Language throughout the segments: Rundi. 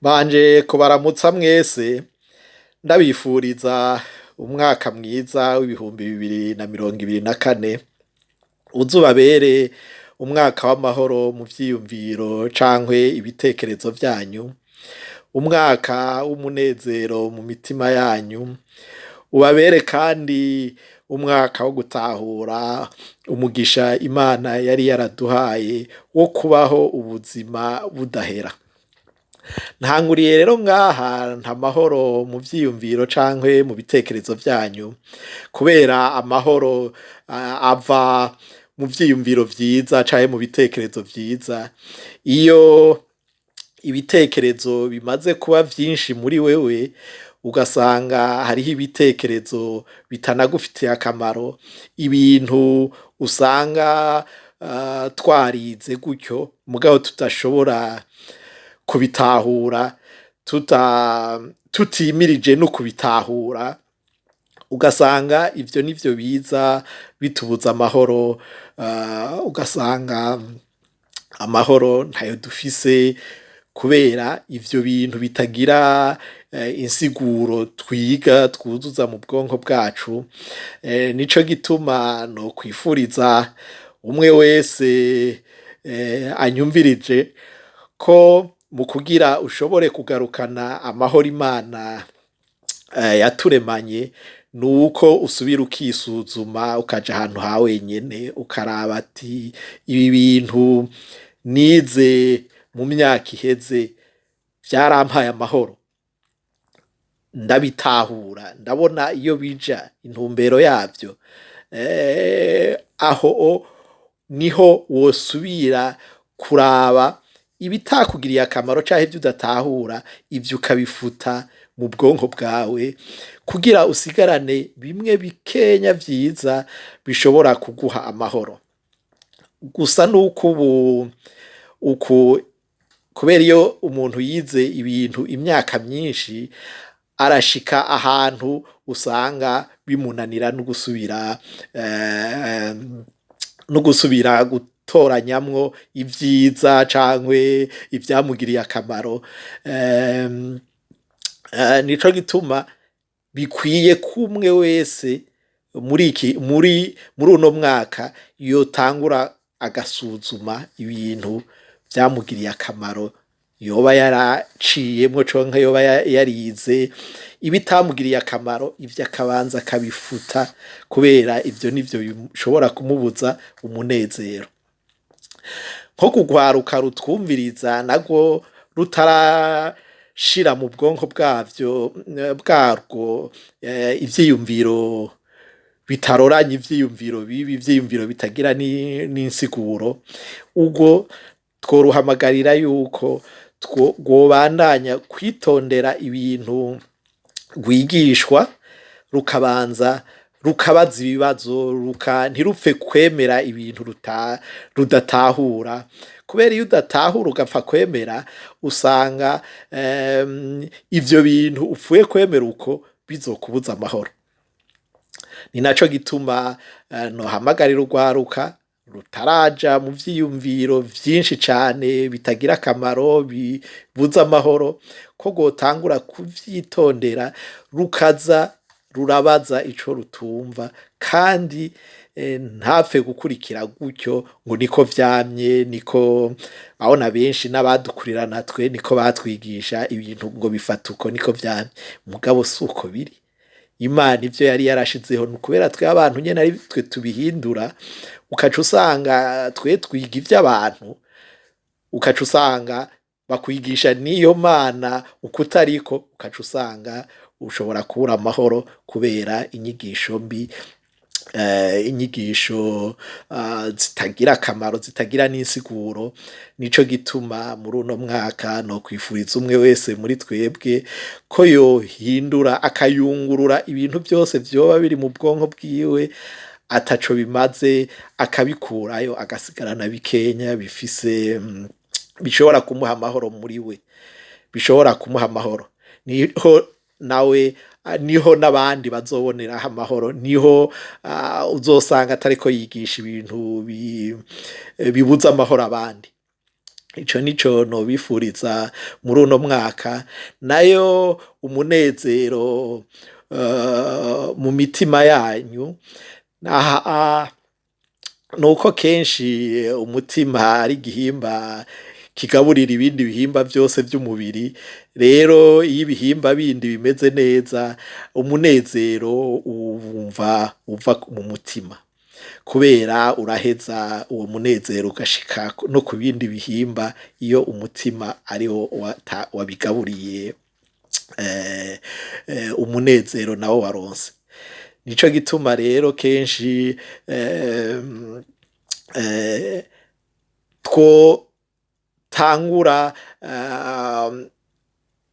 Mbanje kubaramutsa mwese, ndabifuriza umwaka mwiza w'2024, uzubabere umwaka w'amahoro mu vyiyumviro cankwe ibitekerezo vyanyu, umwaka w'umunezero mu mitima yanyu, ubabere kandi umwaka wo gutahura umugisha Imana yari yaraduhaye wo kubaho ubuzima budahera. Ntanguriye rero ngaha nta mahoro mu vyiyumviro cankwe mu bitekerezo vyanyu, kubera amahoro ava mu vyiyumviro vyiza canke mu bitekerezo vyiza. Iyo ibitekerezo bimaze kuba vyinshi muri wewe, ugasanga hariho ibitekerezo bitanagufitiye akamaro, ibintu usanga twarize gutyo mugabo tudashobora kubitahura, tutimirije no kubitahura, ugasanga ivyo nivyo biza bitubuza amahoro, ugasanga amahoro ntayo dufise kubera ivyo bintu bitagira insiguro twiga twuzuza mu bwonko bwacu. Nico gituma nokwifuriza umwe wese anyumvirije ko mu kugira ushobore kugarukana amahoro Imana yaturemanye, nuko usubira ukisuzuma, ukaja ahantu ha wenyene, ukaraba ati: "Ibi bintu nize mu myaka iheze vyarampaye amahoro, ndabitahura, ndabona iyo bija, intumbero yavyo?" Aho niho wosubira kuraba ibitakugiriye akamaro canke ivyo udatahura, ivyo ukabifuta mu bwonko bwawe kugira usigarane bimwe bikenya vyiza bishobora kuguha amahoro. Gusa nuko ubu uku kubera iyo umuntu yize ibintu imyaka myinshi, arashika ahantu usanga bimunanira no gusubira gutoranyamwo ivyiza cankwe ivyamugiriye akamaro. Nico gituma bikwiye kumwe wese muri iki muri uno mwaka yotangura agasuzuma ibintu vyamugiriye akamaro yoba yaraciyemwo canke yoba yarize, ibitamugiriye akamaro ivyo akabanza akabifuta, kubera ivyo nivyo bishobora kumubuza umunezero. Nko kugwaruka rutwumviriza narwo rutarashira mu bwonko bwarwo ivyiyumviro bitaroranye, ivyiyumviro bibi, ivyiyumviro bitagira n'insiguro, ubwo tworuhamagarira yuko rwobandanya kwitondera ibintu rwigishwa, rukabanza rukabaza ibibazo, ntirupfe kwemera ibintu rudatahura, kubera iyo udatahura ugapfa kwemera, usanga ivyo bintu upfuye kwemera uko bizokubuza amahoro. Ni naco gituma nohamagarira urwaruka rutaraja mu vyiyumviro vyinshi cane bitagira akamaro, bibuza amahoro, ko rwotangura kuvyitondera, rukaza rurabaza ico rutumva, kandi ntapfe gukurikira gutyo ngo niko vyamye, niko abona benshi n'abadukurirana twe niko batwigisha ibintu ngo bifata uko niko vyamye, mugabo suko biri. Imana ivyo yari yarashizeho ni ukubera twe abantu nyene ari twe tubihindura, ukaca usanga twe twiga ivy'abantu, ukaca usanga bakwigisha n'iyo Mana ukutariko, ukaca usanga ushobora kubura amahoro kubera inyigisho mbi, inyigisho zitagira akamaro, zitagira n'insiguro. Nico gituma muri uno mwaka nokwifuriza umwe wese muri twebwe ko yohindura, akayungurura ibintu vyose vyoba biri mu bwonko bwiwe ataco bimaze, akabikurayo, agasigarana bikenya bifise bishobora kumuha amahoro muri we, bishobora kumuha amahoro. Niho nawe, niho n'abandi bazoboneraho amahoro, niho uzosanga atariko yigisha ibintu bibuza amahoro abandi. Ico nico nobifuriza muri uno mwaka. Nayo umunezero mu mitima yanyu, aha nuko kenshi umutima ari igihimba kigaburira ibindi bihimba vyose vy'umubiri. Rero iyo ibihimba bindi bimeze neza, umunezero uwumva uva mu mutima, kubera uraheza uwo munezero ugashika no ku bindi bihimba iyo umutima ariwo wabigaburiye, umunezero nawo waronse. Nico gituma rero kenshi twotangura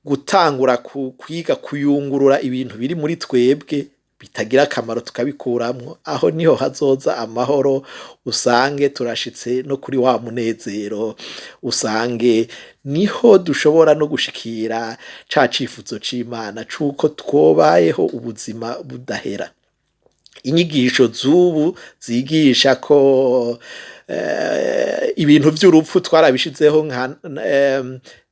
gutangura kwiga kuyungurura ibintu biri muri twebwe bitagira akamaro, tukabikuramwo. Aho niho hazoza amahoro, usange turashitse no kuri wa munezero, usange niho dushobora no gushikira ca cifuzo c'Imana c'uko twobayeho ubuzima budahera. Inyigisho z'ubu zigisha ko ibintu vy'urupfu twarabishizeho nka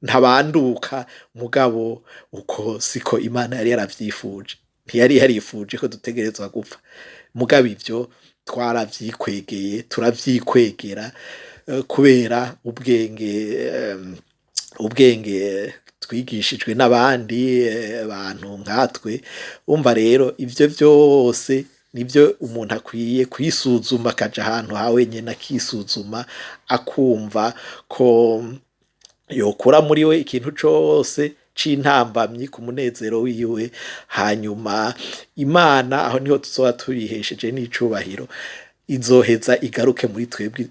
ntabanduka, mugabo uko siko Imana yari yaravyifuje. Ntiyari yarifuje ko dutegerezwa gupfa, mugabo ivyo twaravyikwegeye, turavyikwegera kubera ubwenge twigishijwe n'abandi bantu nkatwe. Umva rero, ivyo vyose nivyo umuntu akwiye kwisuzuma, akaja ahantu ha wenyene akisuzuma, akumva ko yokura muri we ikintu cose c'intambamyi ku munezero wiwe. Hanyuma Imana, aho niho tuzoba tuyihesheje n'icubahiro, izoheza igaruke muri twebwe,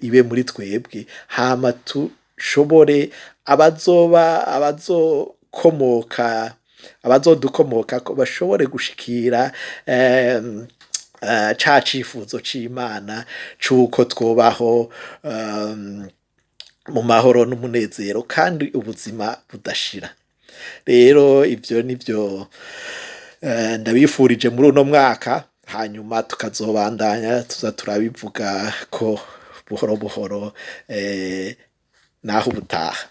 ibe muri twebwe, hama dushobore abazoba abazokomoka abazodukomokako bashobore gushikira ca cifuzo c'Imana c'uko twobaho mu mahoro n'umunezero kandi ubuzima budashira. Rero ivyo nivyo ndabifurije muri uno mwaka, hanyuma tukazobandanya tuza turabivuga ko buhoro buhoro. Naho ubutaha.